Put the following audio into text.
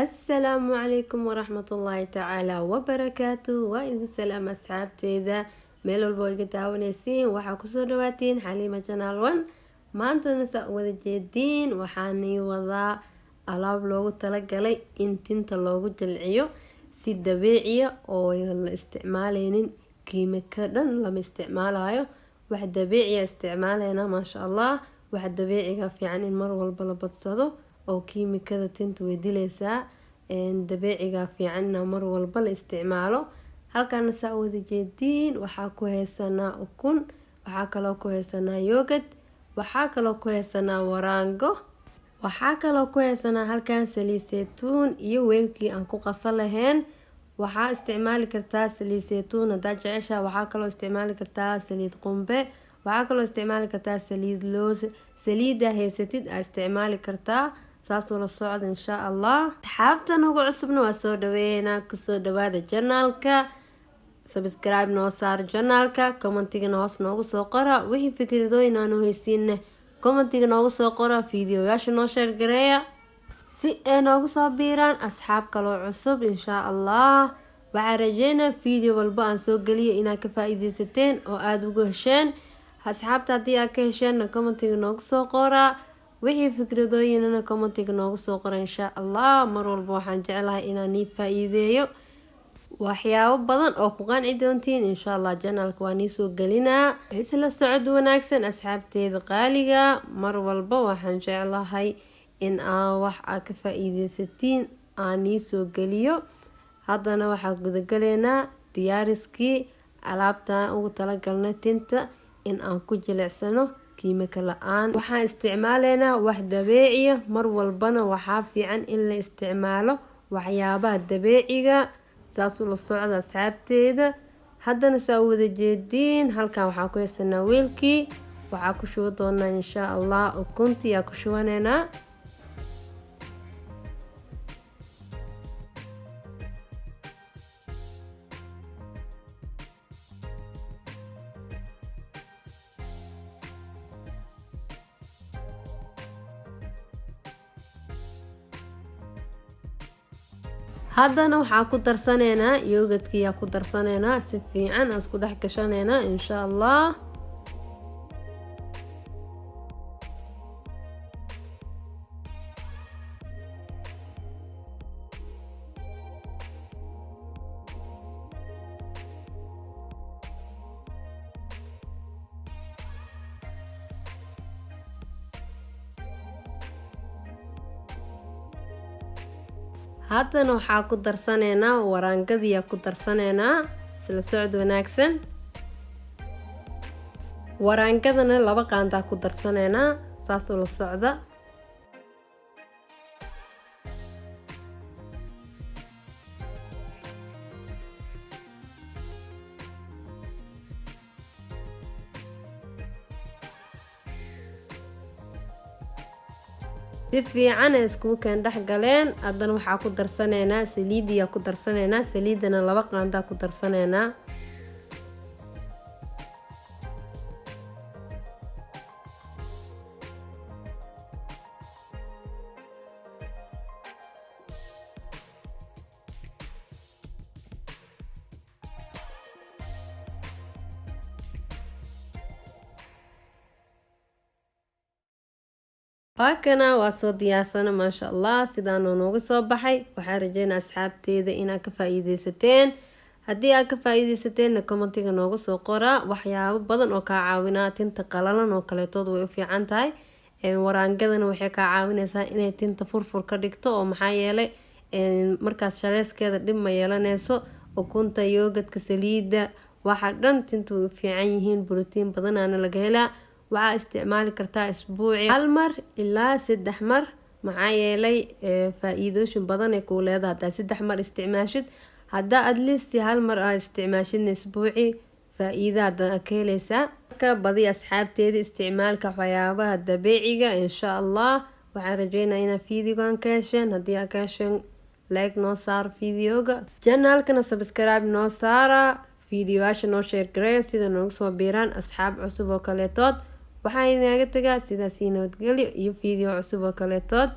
Asalaamu calaykum waraxmatullaahi tacaala wabarakaatu. Waa idin salaam asxaabteeda, meel walba oo iga daawanaysiin. Waxaa kusoo dhawaatiin Xaliima Channel One. Maantana saa wada jeediin, waxaanii wadaa alaab loogu talagalay in tinta loogu jilciyo si dabiiciya oo la isticmaaleynin kiimiko dhan. Lama isticmaalayo, wax dabiiciya isticmaaleyna. Maasha Allah, wax dabiiciga fiican in mar walba la badsado oo kiimikada tinta way dileysaa. Dabiiciga fiican inaa mar walba la isticmaalo. Halkaana saa wada jeediin, waxaa ku haysanaa ukun, waxaa kaloo ku haysanaa yogurt, waxaa kaloo ku haysanaa waraango, waxaa kaloo ku haysanaa halkan saliid saytuun iyo weelkii aan ku qasan lahayn. Waxaa isticmaali kartaa saliid saytuun haddaa jecesha, waxaa kaloo isticmaali kartaa saliid qumbe, waxaa kaloo isticmaali kartaa saliid loos. Saliida haysatid aa isticmaali kartaa. Saasuu la socda, insha Allah. Asxaabta nagu cusubna waa soo dhaweeynaa, kusoo dhawaada channelka. Subscribe noo saar channelka, commentigana hoos noogu soo qora wixii fikradooyin aanu haysiinne. Commentiga noogu soo qora, fiidiyoyaasha noo share gareeya si ay noogu soo biiraan asxaab kaloo cusub, insha Allah. Waxaa rajeynaa video walba aan soo geliyo inaad ka faa-iideysateen oo aada ugu hesheen. Asxaabta, haddii aad ka hesheenna, commentiga noogu soo qoraa wixii fikradooyinana, commentiga noogu soo qora, insha Allah. Mar walba waxaan jeclahay inaan nii faa-iideeyo waxyaabo badan oo ku qanci doontiin, insha Allah. Channelka waa nii soo gelinaa. Isla socod wanaagsan, asxaabteeda qaaliga. Mar walba waxaan jeclahay in aan wax aad ka faa-iideysatiin aan nii soo geliyo. Haddana waxaa gudagaleynaa diyaariskii alaabtaan ugu talagalnay tinta in aan ku jilicsano kiimiko la-aan. Waxaan isticmaaleynaa wax dabeeciya. Mar walbana waxaa fiican in la isticmaalo waxyaabaha dabeeciga. Saas ula socda, asxaabteeda. Haddana saa u wada jeediin, halkan waxaan ku haysanaa weelkii. Waxaa ku shuba doonaa, insha Allah, ukuntii aa ku shubaneynaa. Haddana waxaa ku darsaneynaa yogurtkiyaa ku darsaneynaa. Si fiican aan isku dhex gashaneynaa, insha Allah. Haddana waxaa ku darsaneynaa waraangadiyaa ku darsaneynaa. Isla socod wanaagsan. Waraangadana 2 qaandaa ku darsaneynaa. Saasuu la socda. Si fiican ay iskugu keen dhex galeen. Haddana waxaa ku darsaneynaa saliidiyaa ku darsaneynaa. Saliidana 2 qaandaa ku darsaneynaa. Waakana, waa soo diyaarsana, maasha Allah. Sidaanoo nooga soo baxay. Waxaa rajeynaa, asxaabteeda, inaad ka faa-iideysateen. Haddii aad ka faa-iideysateenna, commentiga nooga soo qoraa. Waxyaabo badan oo kaa caawinaa tinta qalalan oo kaleetood way u fiican tahay. Waraangadana waxay kaa caawineysaa inay tinta furfur ka dhigto, oo maxaa yeelay markaas shaleyskeeda dhib ma yeelaneyso. Ukunta, yogurtka, saliidda, waxa dhan tinta way u fiican yihiin. Borotiin badanaana laga helaa. Waxaa isticmaali kartaa isbuuci hal mar ilaa 3 mar, maxaa yeelay faa-iidooyin badan ay kuu leedahay haddaa 3 mar isticmaashid. Haddaa at least hal mar aa isticmaashidna isbuuci, faa-iida hadda ka heleysaa. Marka badi, asxaabteeda, isticmaalka waxyaabaha dabiiciga, insha Allah. Waxaan rajeynaya inaad videogan ka hesheen. Haddii aad ka hesheen, like noo saar videoga, channelkana subscribe noo saara, fiidiyoyaasha noo share gareeya sida noogu soo biiraan asxaab cusub oo kaleetood. Waxaan idinaaga tagaa sidaas iyo nabadgelyo iyo video cusub oo kaleetood.